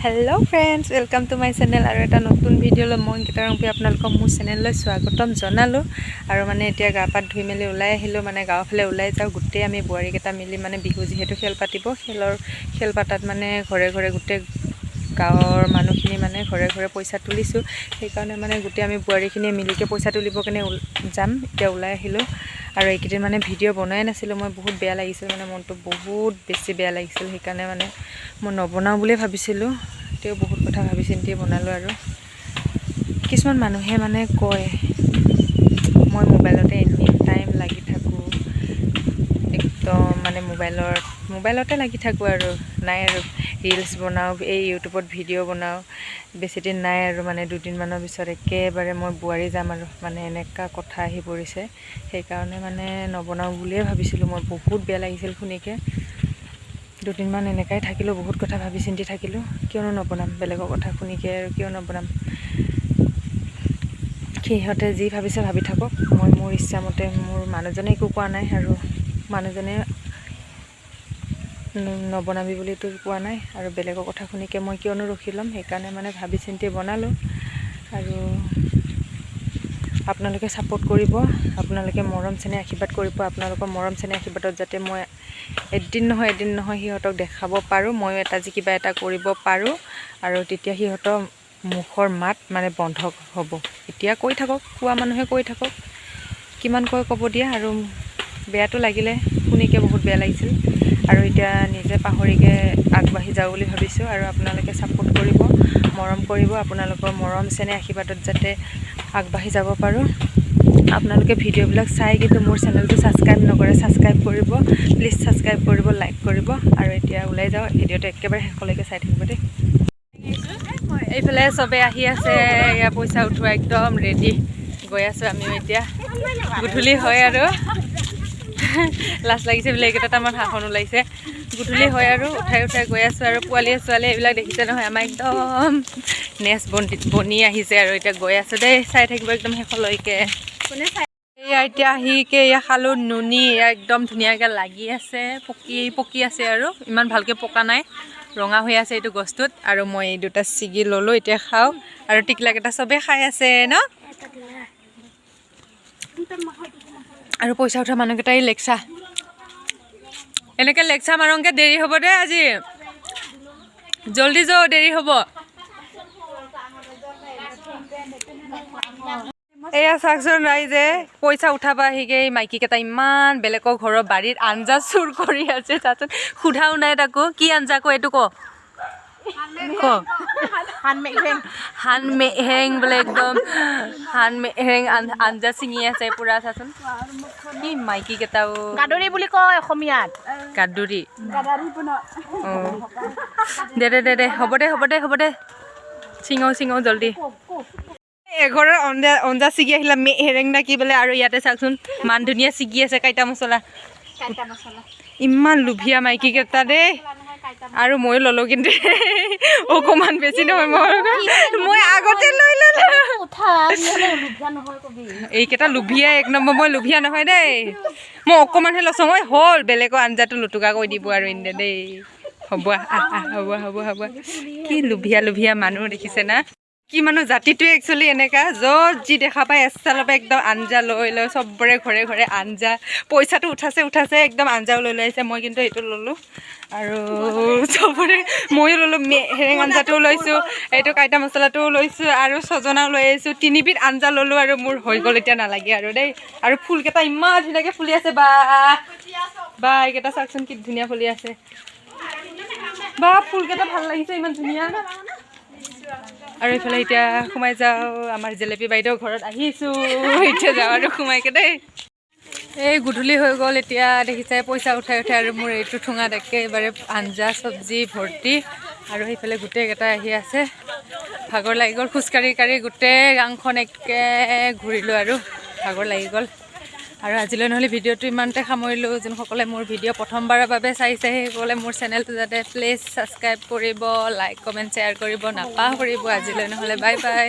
Hello friends, welcome to my channel. আৰু এটা নতুন ভিডিঅ'লৈ মই অংকিতা ৰংপি আপোনালোকক মোৰ চেনেললৈ স্বাগতম জনালোঁ। আৰু মানে এতিয়া গা পা ধুই মেলি ওলাই আহিলোঁ, মানে গাঁৱৰ ফালে ওলাই যাওঁ। গোটেই আমি বোৱাৰীকেইটা মিলি মানে বিহু যিহেতু খেল পাতিব, খেল পাতাত মানে ঘৰে ঘৰে গোটেই গাঁৱৰ মানুহখিনি মানে ঘৰে ঘৰে পইচা তুলিছোঁ। সেইকাৰণে মানে গোটেই আমি বোৱাৰীখিনিয়ে মিলিকে পইচা তুলিবৰ কাৰণে যাম। এতিয়া ওলাই আহিলোঁ। আৰু এইকেইদিন মানে ভিডিঅ' বনোৱাই নাছিলোঁ মই। বহুত বেয়া লাগিছিল, মানে মনটো বহুত বেছি বেয়া লাগিছিল। সেইকাৰণে মানে মই নবনাওঁ বুলিয়ে ভাবিছিলোঁ। তেওঁ বহুত কথা ভাবি চিন্তি বনালোঁ। আৰু কিছুমান মানুহে মানে কয়, মই মোবাইলতে এনি টাইম লাগি থাকোঁ, একদম মানে মোবাইলতে লাগি থাকোঁ আৰু নাই আৰু ৰিলচ বনাওঁ, এই ইউটিউবত ভিডিঅ' বনাওঁ। বেছিদিন নাই আৰু, মানে দুদিনমানৰ পিছত একেবাৰে মই বোৱাৰী যাম আৰু মানে এনেকুৱা কথা আহি পৰিছে। সেইকাৰণে মানে নবনাওঁ বুলিয়ে ভাবিছিলোঁ মই। বহুত বেয়া লাগিছিল শুনিকে। দুদিনমান এনেকাই থাকিলোঁ, বহুত কথা ভাবি চিন্তি থাকিলোঁ। কিয়নো নবনাম বেলেগৰ কথা শুনিকে আৰু কিয় নবনাম? সিহঁতে যি ভাবিছে ভাবি থাকক। মই মোৰ ইচ্ছামতে, মোৰ মানুহজনে একো কোৱা নাই আৰু মানুহজনে নবনাবি বুলিতো কোৱা নাই। আৰু বেলেগৰ কথা শুনিকে মই কিয়নো ৰখি ল'ম? সেইকাৰণে মানে ভাবি চিন্তি বনালোঁ। আৰু আপোনালোকে ছাপোৰ্ট কৰিব, আপোনালোকে মৰম চেনেহ আশীৰ্বাদ কৰিব। আপোনালোকৰ মৰম চেনেহ আশীৰ্বাদত যাতে মই এদিন নহয় এদিন নহয় সিহঁতক দেখাব পাৰোঁ, ময়ো এটা যি কিবা এটা কৰিব পাৰোঁ। আৰু তেতিয়া সিহঁতৰ মুখৰ মাত মানে বন্ধ হ'ব। এতিয়া কৈ থাকক, কোৱা মানুহে কৈ থাকক, কিমান কয় ক'ব দিয়া। আৰু বেয়াটো লাগিলে শুনিকে, বহুত বেয়া লাগিছিল। আৰু এতিয়া নিজে পাহৰিকে আগবাঢ়ি যাওঁ বুলি ভাবিছোঁ। আৰু আপোনালোকে ছাপোৰ্ট কৰিব, মৰম কৰিব। আপোনালোকৰ মৰম চেনেহ আশীৰ্বাদত যাতে আগবাঢ়ি যাব পাৰোঁ। আপোনালোকে ভিডিঅ'বিলাক চাই কিন্তু মোৰ চেনেলটো ছাবস্ক্ৰাইব নকৰে, ছাবস্ক্ৰাইব কৰিব প্লিজ, ছাবস্ক্ৰাইব কৰিব, লাইক কৰিব। আৰু এতিয়া ওলাই যাওঁ। ভিডিঅ'টো একেবাৰে শেষলৈকে চাই থাকিব দেই। এইফালে চবে আহি আছে, এয়া পইচা উঠোৱা একদম ৰেডি। গৈ আছোঁ আমিও এতিয়া। গধূলি হয় আৰু লাজ লাগিছে বোলে, এইকেইটা টাইমত শাসন ওলাইছে। গধূলি হয় আৰু উঠাই উঠাই গৈ আছোঁ। আৰু পোৱালীয়ে ছোৱালীয়ে এইবিলাক দেখিছে নহয়, আমাৰ একদম নেচ বনি বনি আহিছে। আৰু এতিয়া গৈ আছোঁ দেই, চাই থাকিব একদম শেষলৈকে। এয়া এতিয়া আহিকে এয়া খালোঁ নুনি। এয়া একদম ধুনীয়াকৈ লাগি আছে, পকি পকি আছে আৰু ইমান ভালকৈ পকা নাই, ৰঙা হৈ আছে এইটো গছটোত। আৰু মই এই দুটা ছিগি ল'লোঁ, এতিয়া খাওঁ। আৰু টিকলাকেইটা চবেই খাই আছে ন। আৰু পইচা উঠা মানুহকেইটাই লেকচা, এনেকৈ লেকচা মাৰংকে দেৰি হ'ব দেই আজি। জল্দি যাওঁ, দেৰি হ'ব। এয়া চাওকচোন ৰাইজে, পইচা উঠাব আহিকে এই মাইকীকেইটা ইমান বেলেগৰ ঘৰৰ বাৰীত আঞ্জা চুৰ কৰি আছে। চাচোন, সোধাও নাই তাকো। কি আঞ্জা ক, এইটো ক ক। হান মেহেং বোলে, একদম হান মেহেং আঞ্জা ছিঙি আছে পুৰা। চাচোন কি মাইকীকেইটাও। গাদৰি বুলি কয় অসমীয়াত। গাদুৰি। অঁ, দে দে দে দে, হ'ব দে, হ'ব দে, হ'ব দে। চিঙো চিঙো জল্দি। এঘৰৰ অঞ্জা অঞ্জা ছিগি আহিলা, মে হেৰেং না কি বোলে। আৰু ইয়াতে চাওকচোন, মান ধুনীয়া ছিগি আছে কাইটা মছলা। কাইটা মছলা। ইমান লোভীয়া মাইকীকেইটা দেই। আৰু ময়ো ল'লোঁ কিন্তু অকণমান বেছি নহয়, মই আগতে লৈ ল'লোঁ। উঠা লোভীয়া নহয় কবি। এইকেইটা লোভীয়া এক নম্বৰ। মই লোভীয়া নহয় দেই, মই অকণমানহে লৈছোঁ। মই হ'ল বেলেগৰ আঞ্জাটো লুটুকা কৰি দিব আৰু ইন্দে দেই। হ'ব, আহ আহ, হ'ব হ'ব হ'ব। কি লোভীয়া লোভীয়া মানুহ দেখিছে না? কি মানুহ, জাতিটোৱে একচুৱেলি এনেকা, য'ত যি দেখা পায় এচালৰ পৰা একদম আঞ্জা লৈ লৈ চবৰে ঘৰে ঘৰে আঞ্জা। পইচাটো উঠাছে উঠাছে, একদম আঞ্জাও লৈ লৈ আহিছে। মই কিন্তু এইটো ল'লোঁ আৰু চবৰে ময়ো ল'লোঁ। হেৰেং আঞ্জাটোও লৈছোঁ, এইটো কাইটা মছলাটোও লৈছোঁ আৰু ছজনাও লৈ আহিছোঁ। তিনিবিধ আঞ্জা ল'লোঁ আৰু মোৰ হৈ গ'ল, এতিয়া নালাগে আৰু দেই। আৰু ফুলকেইটা ইমান ধুনীয়াকৈ ফুলি আছে। বা বা, এইকেইটা চাওকচোন, কি ধুনীয়া ফুলি আছে। বা, ফুলকেইটা ভাল লাগিছে, ইমান ধুনীয়া। আৰু এইফালে এতিয়া সোমাই যাওঁ, আমাৰ জেলেপি বাইদেউ ঘৰত আহিছোঁ। এতিয়া যাওঁ আৰু সোমাইকে দেই। এই গধূলি হৈ গ'ল এতিয়া, দেখিছে পইচা উঠাই উঠাই আৰু মোৰ এইটো ঠোঙাত একেবাৰে আঞ্জা চব্জি ভৰ্তি। আৰু সেইফালে গোটেইকেইটা আহি আছে। ভাগৰ লাগি গ'ল, খোজকাঢ়ি কাঢ়ি গোটেই গাঁওখন একে ঘূৰিলোঁ আৰু ভাগৰ লাগি গ'ল। আৰু আজিলৈ নহ'লে ভিডিঅ'টো ইমানতে সামৰিলোঁ। যোনসকলে মোৰ ভিডিঅ' প্ৰথমবাৰৰ বাবে চাইছে, সেইসকলে মোৰ চেনেলটো যাতে প্লিজ ছাবস্ক্ৰাইব কৰিব, লাইক কমেণ্ট শ্বেয়াৰ কৰিব নাপাহৰিব। আজিলৈ নহ'লে বাই বাই।